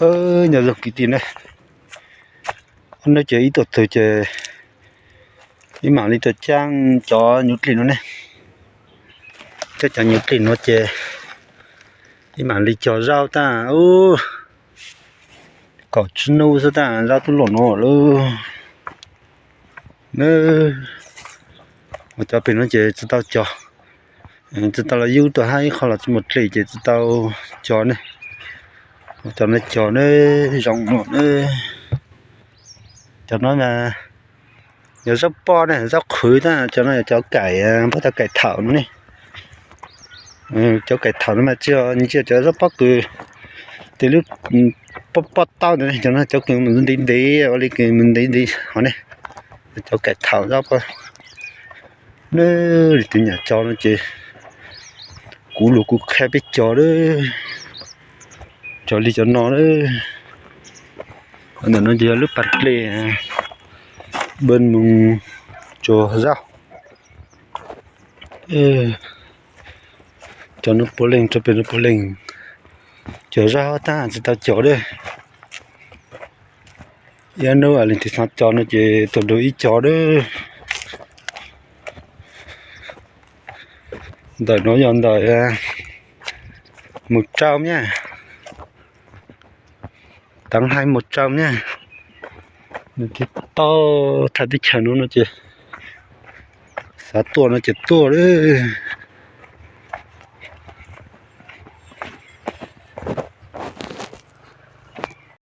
Nyob zoo kwv tij ne, ob hnub ces ib tuaj twg ces ib mam li tuaj caij cov nyuv dlig no ne, caij cov nyuv dlig no ces ib mam li cog zaub tag ub, kaum tsib hnub xwb tag zaub twb luaj no lawm. Ua cov pem no ces tsis tau cog, tsis tau los yub tuaj hab ib qho los tsis muaj dlig ces tsis tau cog ne. Ua cov no cog ne, zoo no ne. Cov no yog zaub pob ne, zaub qhwv tab, cov no yog cov kaim, pab cov kaim thaum no ne. Cov kaim thaum no mas tsis yog, ntsia cov zaub pob kws, tes lub pob pob taub ntawd ne, cov no cov kws mus ntev ntev, ua li kws mus ntev ntev hov ne, cov kaim thaum zaub pob. Neb li tus nyam cog no ces kuv lus kuv qhia peb cog lawm, cog li cov no lawm. Ntawm no ces yog lub pas dlej npaj mus tsuag zaub. Cov no puav leej, rau pem no puav leej cog zaub tab tsis tau cog lawm. Ib hnub leej twg xav cog no ces tuaj nrog ib cog lawm. Ntawm no yog ntawm Mus Tsau nyab, Teev Hais Mus Tsau nyab. Nws tib tau thaj teb chaws no no ces xav tuaj no ces tuaj lawm.